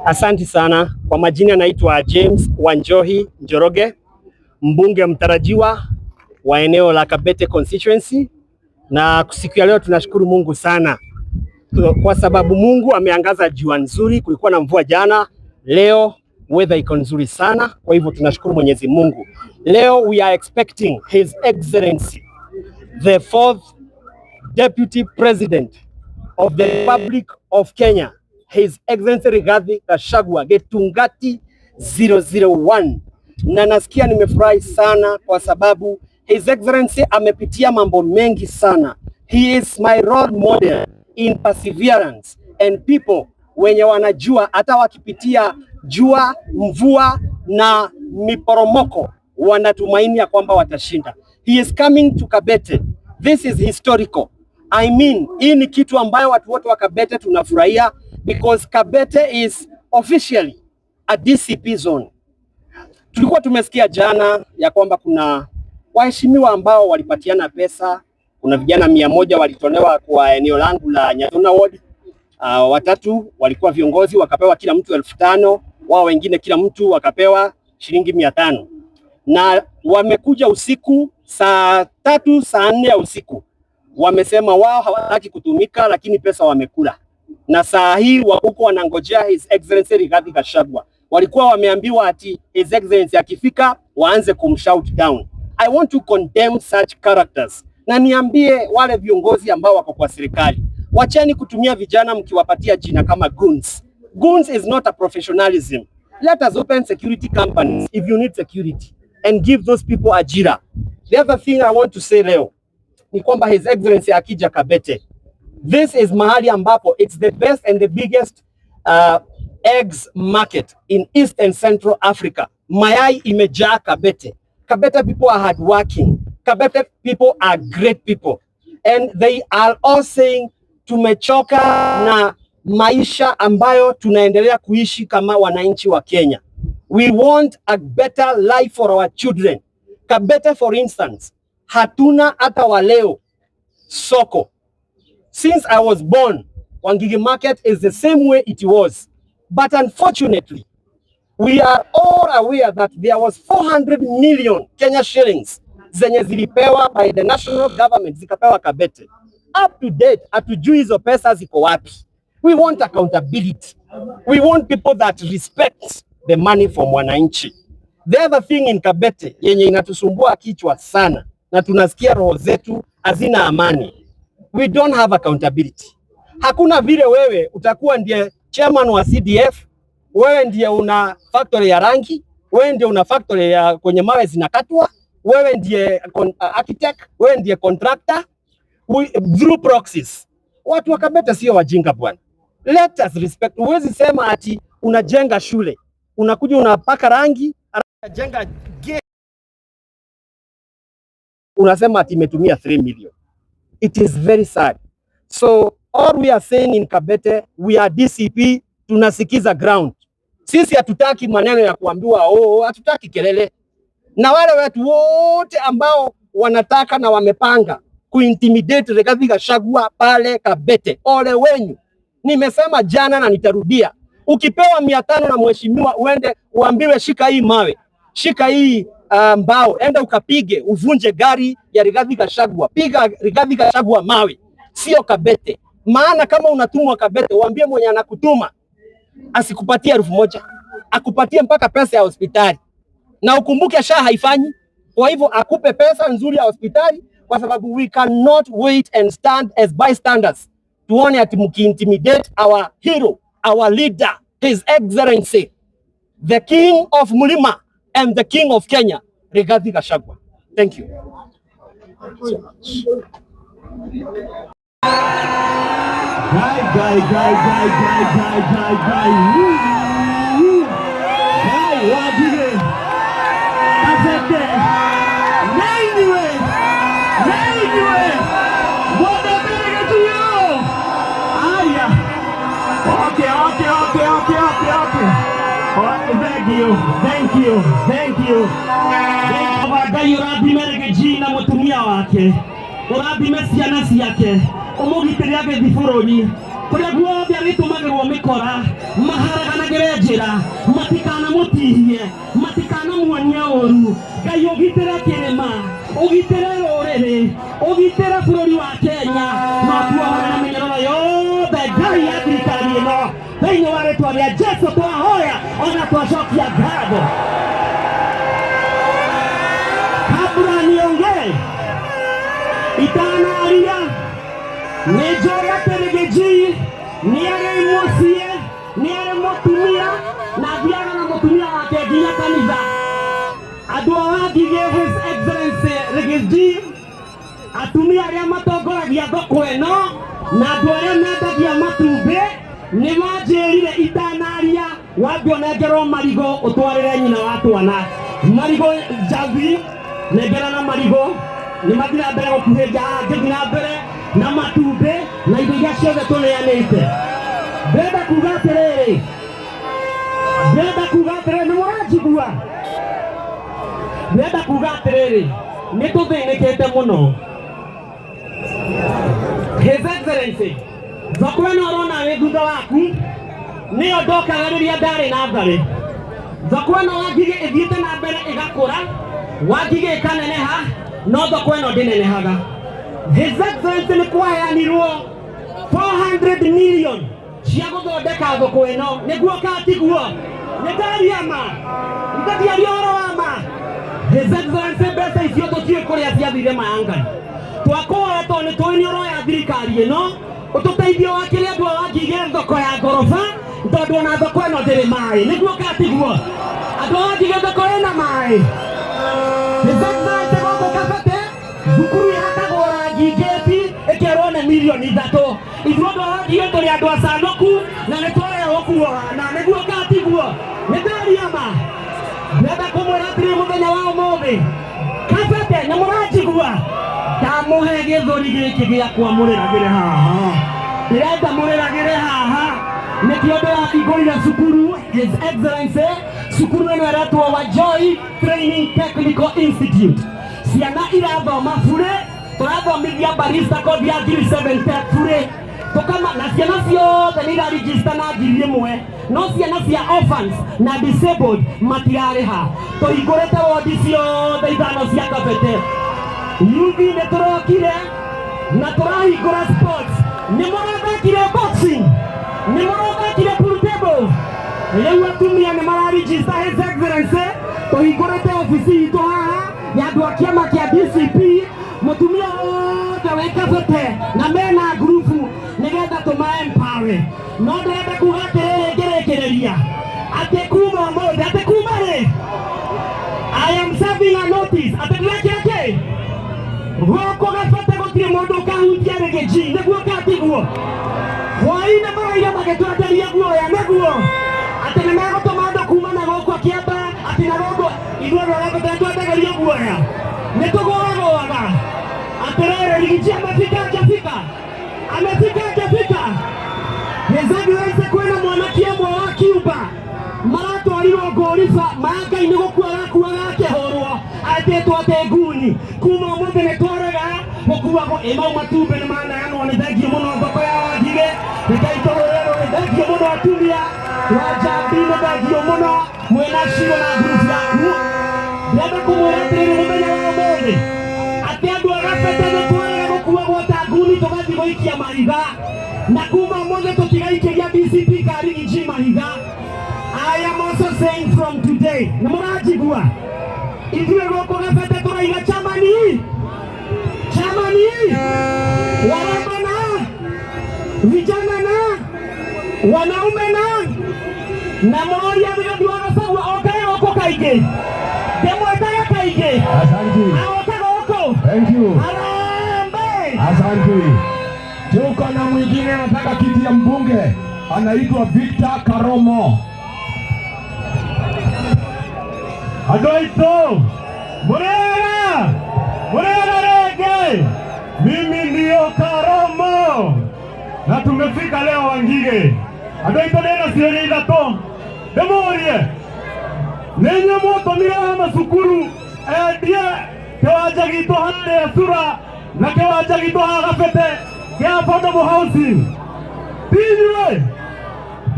Asante sana. Kwa majina naitwa James Wanjohi Njoroge, mbunge mtarajiwa wa eneo la Kabete constituency, na siku ya leo tunashukuru Mungu sana kwa sababu Mungu ameangaza jua nzuri. Kulikuwa na mvua jana, leo weather iko nzuri sana, kwa hivyo tunashukuru Mwenyezi Mungu. Leo we are expecting His Excellency the fourth Deputy President of the Republic of Kenya, His Excellency Rigathi Gachagua Gitungati 001. Na nasikia nimefurahi sana kwa sababu His Excellency amepitia mambo mengi sana. He is my role model in perseverance and people wenye wanajua hata wakipitia jua, mvua na miporomoko wanatumaini ya kwamba watashinda. He is coming to Kabete. This is historical. I mean, hii ni kitu ambayo watu wote wa Kabete tunafurahia because Kabete is officially a DCP zone. Tulikuwa tumesikia jana ya kwamba kuna waheshimiwa ambao walipatiana pesa, kuna vijana 100 walitolewa kwa eneo langu la Nyatuna Ward. Watatu walikuwa viongozi wakapewa kila mtu 5,000, wao wengine kila mtu wakapewa shilingi 500, na wamekuja usiku saa 3 saa 4 ya usiku, wamesema wao hawataki kutumika, lakini pesa wamekula, na saa hii huko wanangojea His Excellency Rigathi Gachagua. Walikuwa wameambiwa ati His Excellency akifika waanze kumshout down. I want to condemn such characters, na niambie wale viongozi ambao wako kwa serikali, wacheni kutumia vijana mkiwapatia jina kama goons. Goons is not a professionalism. Let us open security companies if you need security and give those people ajira. The other thing I want to say leo ni kwamba His Excellency akija Kabete, this is mahali ambapo it's the best and the biggest eggs market in East and Central Africa. Mayai imejaa Kabete. Kabete people are hardworking. Kabete people are great people. And they are all saying tumechoka na maisha ambayo tunaendelea kuishi kama wananchi wa Kenya. We want a better life for our children. Kabete for instance, hatuna hata wa leo soko. Since I was born, Wangige Market is the same way it was. But unfortunately, we are all aware that there was 400 million Kenya shillings zenye zilipewa by the national government zikapewa Kabete. Up to date, hatujui hizo pesa ziko wapi. We want accountability. We want people that respect the money from wananchi. The other thing in Kabete yenye inatusumbua kichwa sana na tunasikia roho zetu hazina amani. We don't have accountability. Hakuna vile wewe utakuwa ndiye chairman wa CDF, wewe ndiye una factory ya rangi, wewe ndiye una factory ya kwenye mawe zinakatwa, wewe ndiye architect, wewe ndiye contractor through proxies. Watu wa Kabete sio wajinga bwana. Let us respect. Huwezi sema ati unajenga shule, unakuja unapaka rangi, unajenga gate, unasema ati imetumia 3 million. It is very sad. So all we are saying in Kabete, we are DCP, tunasikiza ground. Sisi hatutaki maneno ya kuambiwa oh, hatutaki kelele. Na wale watu wote ambao wanataka na wamepanga kuintimidate Rigathi Gachagua pale Kabete, ole wenyu. Nimesema jana na nitarudia, ukipewa 500 na mheshimiwa uende uambiwe shika hii mawe, shika hii mbao, enda ukapige uvunje gari ya Rigathi Gachagua, piga Rigathi Gachagua mawe, sio Kabete. Maana kama unatumwa Kabete, uambie mwenye anakutuma asikupatie 1,000, akupatie mpaka pesa ya hospitali, na ukumbuke SHA haifanyi. Kwa hivyo akupe pesa nzuri ya hospitali, kwa sababu we cannot wait and stand as bystanders tuone ati mkiintimidate our hero, our leader, His Excellency the King of Mlima and the King of Kenya, Rigathi Gachagua. Thank you. So much. Guy, guy, guy, guy, guy, guy, guy, guy. Woo, woo. Guy, Wangige. Kabete. Nĩ inyuĩ. Mwendete gĩtuyo. Aya. Okay. Okay, thank you, thank you, thank you. Thank you. Ngai ũrathime Riggy G na mũtumia wake, ũrathime ciana ciake, ũmũgitĩre agĩthiĩ bũrũri kũrĩa guothe arĩtũmagĩrwo mĩkora. Maharaganagĩre njĩra, matikanamũtihie, matikanamuonie ũru. Ngai, ũgitĩre kĩrĩma, ũgitĩre rũrĩrĩ, ũgitĩre bũrũri wa Kenya, na ũtuohore na mĩnyororo yothe, Ngai, ya thirikari ĩno. Thĩinĩ wa rĩtwa rĩa Jesu twahoya ona twacokia ngatho. Kabla niongee, itanaria, nĩ njũĩ atĩ Riggy G nĩ arĩ mũciĩ, nĩ arĩ mũtumia, na athiaga na mũtumia wake nginya kanitha. Andũ a Wangigĩ, His Excellency Riggy G, atumia arĩa matongoragia thoko ĩno na andũ arĩa mendagia matumbĩ nĩ manjĩrire itanaria wambe ũnengerwo marigũ ũtwarĩre nyina wa twana marigũ. Njathi, nengerana marigũ, nĩ mathiĩ na mbere gũkuhĩnja haha, ngĩthiĩ na mbere na matumbĩ na indo iria ciothe tũneanĩte. Ndĩrenda kuga atĩrĩrĩ, ndĩrenda kuga atĩrĩrĩ, nĩ mũranjigua? Ndĩrenda kuga atĩrĩrĩ, nĩ tũthĩnĩkĩte mũno. His Excellency, thoko ĩno ũrona wĩ thutha waku nĩyo ndokaga rĩrĩa ndarĩ na tharĩ. Thoko ĩno Wangigĩ ĩthiĩte na mbere ĩgakũra, Wangigĩ ĩkaneneha, no thoko ĩno ndĩnenehaga. His Excellency, nĩ kwaheanirwo 400 million cia gũthondeka thoko ĩno. Nĩguo katiguo? Nĩ ndaria ma? Ndatiaria ũhoro wa ma? His Excellency, mbeca icio tũtiũĩ kũrĩa ciathire. Ma ya Ngai, twakũhoya tondũ nĩ tũĩ nĩ ũroya thirikari ĩno, ũtũteithie wakĩre andũ a Wangigĩ thoko ya ngoroba, tondũ ona thoko ĩno ndĩrĩ maĩ. Nĩguo katiguo? Andũ a Wangigĩ, thoko ĩna maĩ? His Excellency, gũkũ Kabete thukuru yakagwo rangi, ngĩti ĩkerwo nĩ mirioni 3. Ithuĩ andũ a Wangigĩ tũrĩ andũ acanũku na nĩ twarega gũkuohana. Nĩguo katiguo? Nĩ ndaria ma? Ndĩrenda kũmwĩra atĩrĩ, mũthenya wa ũmũthĩ Kabete, nĩ mũranjigua? Ndamũhe gĩthũri gĩkĩ gĩakwa, mũrĩragĩre haha. Ndĩrenda mũrĩragĩre haha. Nĩkĩo ndĩrahingũrire cukuru. His Excellency, cukuru ĩno ĩretwo Wajoi Training Technical Institute. Ciana irathoma bure, tũrathomithia barista kothi ya ngiri 70 bure, tukama na ciana ciothe nĩ irarigista na 1000, no ciana cia orphans na disabled matirarĩha. Tũhingũrĩte wodi ciothe ithano cia Kabete. Yuthi nĩ tũrokire na tũrahingũra sports. Nĩ mũrathakire boxing, nĩ mũrathakire pool table, rĩu atumia nĩ mararigista. His Excellency, tũhingũrĩte obici itũ haha ya andũ a kĩama kĩa DCP, mũtumia wothe wĩ Kabete na mena ngurubu, nĩgetha tũma empower. No ndĩrenda kuga atĩrĩrĩ, ngĩrĩkĩrĩria, atĩ kuma ũmũthĩ, atĩ kuma rĩ, I am serving a notice atĩ ndĩrekĩra kĩ gũkũ Gabete gũtirĩ mũndũ ũkahutia Riggy G. Nĩguo katiguo? Hwaĩ-inĩ maraira magĩtwenderia guoya, nĩguo atĩ nĩ megũtũma andũ kuma na gũkũ Kĩamba, atĩ na gũkũ. Ithuĩ andũ a Gabete twendagĩrio guoya? Nĩ tũgũagũaga. Atĩrĩrĩ, Riggy G amefika, hajafika? Amefika, hajafika? His Excellency, kwĩna mwanake ũmwe wa Cuba maratwarirwo ngũriba ma Ngai, nĩ gũkua arakuaga akĩhũrwo, etĩtwo atĩ nguni. Kuma ũmũthĩ nĩ twarega gũkuagwo. Ĩ mau matumbĩ nĩ maneanwo, nĩ thengiũ mũno. Thoko ya Wangigĩ, rekei tũhũrĩrwo. Nĩ thengiũ mũno. Atumia wa Njambi, nĩ thengiũ mũno, mwĩna Ciro na ngurubu yaku. Ndĩrenda kũmwĩra atĩrĩrĩ, mũthenya wa ũmũthĩ, atĩ andũ a Gabete nĩ twarega gũkuagwo ta nguni tũgathiĩ gũikia mahiga, na kuma ũmũthĩ tũtigaikĩria DCP ka Riggy G mahiga. I am also saying from today, nĩ mũranjigua? Ithuĩ gũkũ Gabete tũraiga chamani, chamani, warembo na vijana na wanaume na moria Rigathi wa Gachagua okae gũkũ kaingĩ, ndĩmwĩtaga kaingĩ. Asante. Agoka gũkũ. Thank you. Harambee! Asante. Tuko na mwingine anataka kiti ya mbunge, anaitwa Victor Karomo. Andũ aitũ, mũrĩega? Mũrĩega rĩngĩ? Mimi ndio Karomo na tumefika leo Wangige. Andũ aitũ, ndĩna ciũria ithatũ ndĩmũrie. Nĩ inyuĩ mwatũmire wa macukuru endie kĩwanja gitũ harĩa Sura na kĩwanja gitũ haha Gabete kĩa affordable housing? Ti inyuĩ?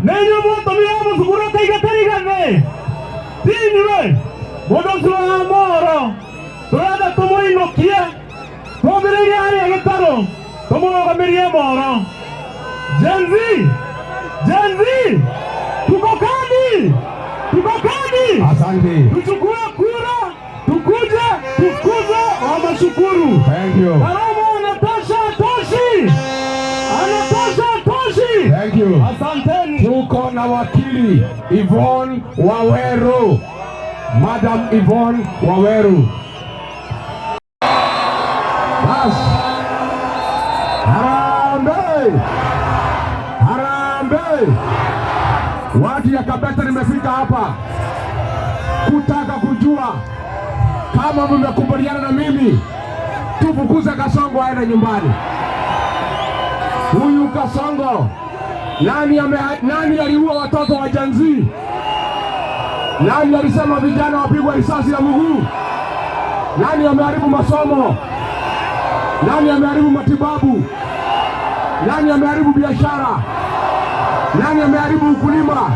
Nĩ inyuĩ mwatũmire mũcukuru akaingata Rigathĩ? Ti inyuĩ? Mũndũ ũcio wa Moro tũrenda tũmũinũkie, twambĩrĩirie harĩa gĩtarũ tũmũrũgamĩrie Moro. Gen Z, Gen Z, tuko kadi, tuko kadi. Asante. Tuchukue kura, tukuje tufukuze Wamashukuru. Thank you. Karomo anatosha toshi, anatosha toshi. Thank you. Asanteni. Tuko na wakili Yvonne Waweru. Madam Yvonne Waweru. Bas. Harambee! Harambee! Watu ya Kabete, nimefika hapa kutaka kujua kama mmekubaliana na mimi tufukuze Kasongo aende nyumbani. Huyu Kasongo nani aliua watoto wa Gen Z? Nani alisema vijana wapigwe risasi ya mguu? Nani ameharibu masomo? Nani ameharibu matibabu? Nani ameharibu biashara? Nani ameharibu ukulima?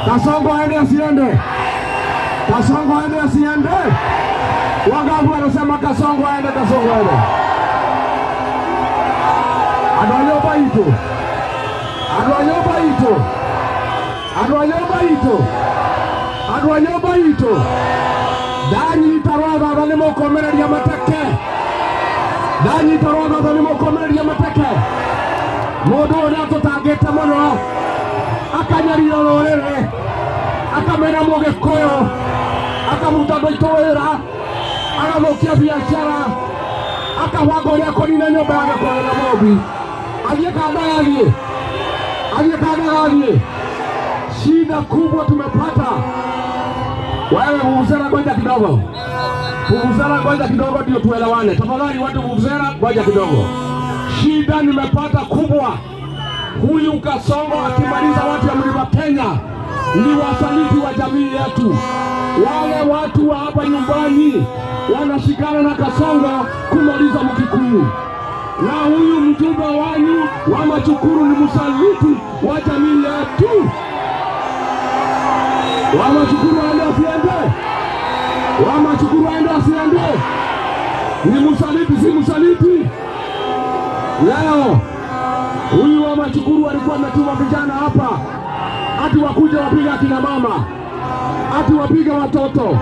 Kasongo aende asiende? Kasongo aende asiende? Wangapi wanasema Kasongo aende? Kasongo aende? Andũ a nyũmba itũ, andũ a nyũmba itũ, andũ a nyũmba itũ, andũ a nyũmba itũ, ndanyita rwa nĩ mũkũmereria mateke, ndanyita rwa nĩ mũkũmereria mateke. Mũndũ ũyũ nĩatũtangĩte mũno, akanyarira rũrĩrĩ, akamena mũgĩkũyũ, akamuta andũ aitũ wĩra, agathũkia biacara, akabanga ũrĩa kũnina nyũmba ya Gĩkũyũ na Mũmbi. Athiĩ kandagathiĩ, athiĩ kandagathiĩ. Shida kubwa tumepata. Wewe vuvuzela, ngoja kidogo. Vuvuzela, ngoja kidogo ndio tuelewane. Tafadhali watu vuvuzela, ngoja kidogo. Shida nimepata kubwa, huyu Kasongo akimaliza watu ya Mlima Kenya ni wasaliti wa jamii yetu. Wale watu wa hapa nyumbani wanashikana na Kasongo kumaliza Mkikuyu, na huyu mjumbe wanyu wa Machukuru ni msaliti wa jamii yetu. Wa Machukuru aende asiende? Wa Machukuru aende asiende? Ni msaliti, si msaliti? Leo huyu wa Machukuru alikuwa ametuma vijana hapa ati wakuja wapiga akina mama, ati wapiga watoto.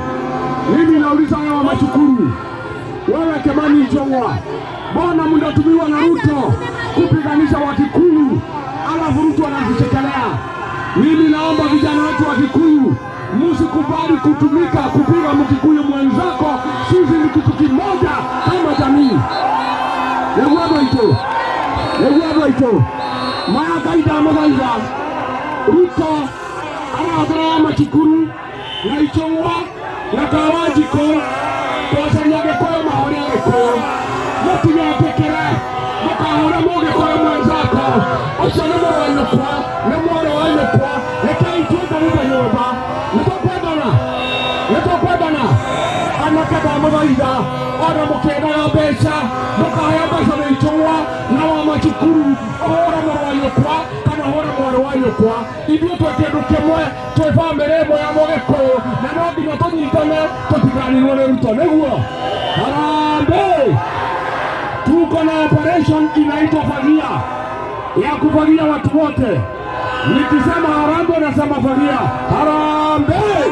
Mimi nauliza hawa wa Machukuru, wewe Kimani Ichung'wa, mbona mnatumiwa na Ruto kupiganisha Wakikuyu, alafu Ruto anazichekelea? Mimi naomba vijana wetu wa Kikuyu, msikubali kutumika kupiga Mkikuyu mwenzako. Sisi ni kitu kimoja kama jamii. Nĩguo andũ aitũ, nĩguo andũ aitũ, maya Ngai ndamũthaitha. Ruto arahũthĩra wa Machukuru na Ichung'wa na Kawanjikũ kwacaria Gĩkũyũ mahũre Agĩkũyũ. Mũtigetĩkĩre mũkahũre Mũgĩkũyũ mwenzako, ũcio nĩ mũrũ wa nyũkwa, nĩ mwarĩ wa nyũkwa. Rekei twĩtanĩte nyũmba, nĩtũkwendana, nĩtũkwendana. Anake ndamũthaitha, ona mũkĩendaga mbeca mũkaheo mbeca nĩ Ichung'wa na wa Machukuru, ũhũre mũrũ wa nyũkwa kana ũhũre mwarĩ wa nyũkwa. Ithuĩ twĩ kĩndũ kĩmwe, twĩ bamĩrĩ ĩmwe ya Mũgĩkũyũ, na no nginya tũnyitane tũtiganinwo nĩ Ruto. Nĩguo harambee. Tuko na operation inaitwa Fagia ya kufagia watu wote. Nikisema harambee, nasema fagia. Harambee!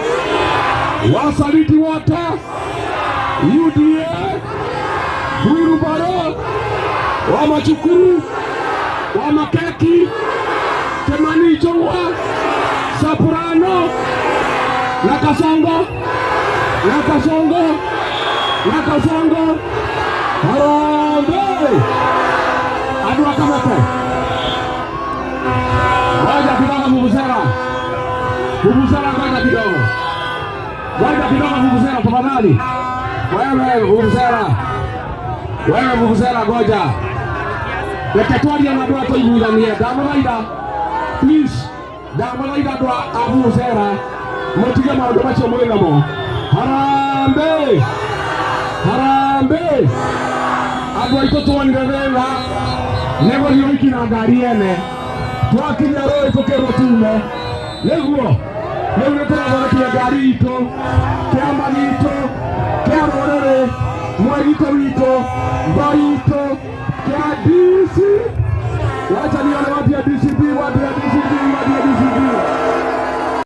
Wasaliti wote, UDA, Wheelbarrow, wa Machukuru, wa Makeki, Kimani Ichung'wa, Soprano na Kasongo, na Kasongo, na Kasongo. Harambee! Andũ a Kabete, ngoja kidogo, vuvuzela, vuvuzela, ngoja kidogo, ngoja kidogo, vuvuzela tafadhali. Wewe vuvuzela, wewe vuvuzela, ngoja reke twarie na andũ aya tũiguithanie. Ndamũthaitha, please, ndamũthaitha andũ a vuvuzela mũtige maũndũ macio mwĩ namo. Harambee! Harambee! Andũ aitũ tuonire thĩna nĩ gũthiĩ ũhiki na ngari ene. Twakinya rũĩ tũkĩrwo tume. Nĩguo rĩu nĩ tũrathondekire ngari itũ, kĩama gitũ kĩa rũrĩrĩ, mwegito witũ, ngoi itũ kĩa DC. Wacha nione watu ya DCP, watu ya DCP.